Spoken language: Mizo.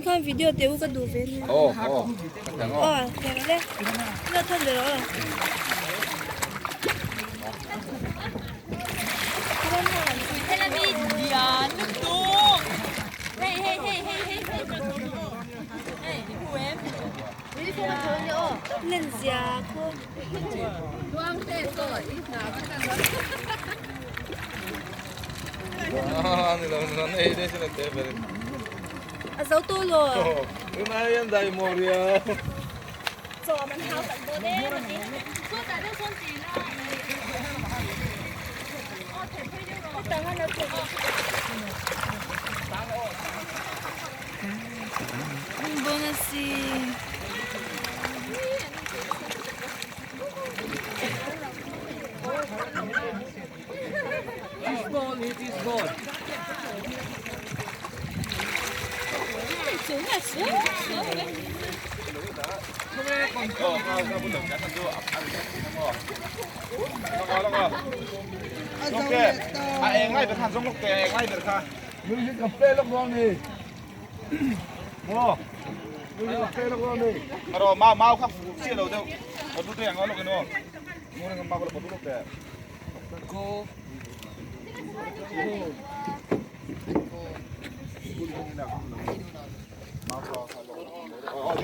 Khan video te u ka duh ve nia. Aw aw ka theng aw. Aw theng le. Ila than ve rawh aw. Len zia khu. Ah ni lo ni lo nei dei sin te ber. A zo to lo. Tunah hian dai Moria. Chaw man hau tak dawn em a ti. Bonus. Cheese ball hi cheese ball. A eng lai ber khan zawng lawk teh a eng lai ber kha. Music ka play lawk dawn ni. Maw? Music ka play lawk dawn ni. Aro mau mau kha fu chiah lo deuh. Pawt lut reng lawk in aw. Ngureng mau kha lo pawt lut lawk teh. Go. Go. Go.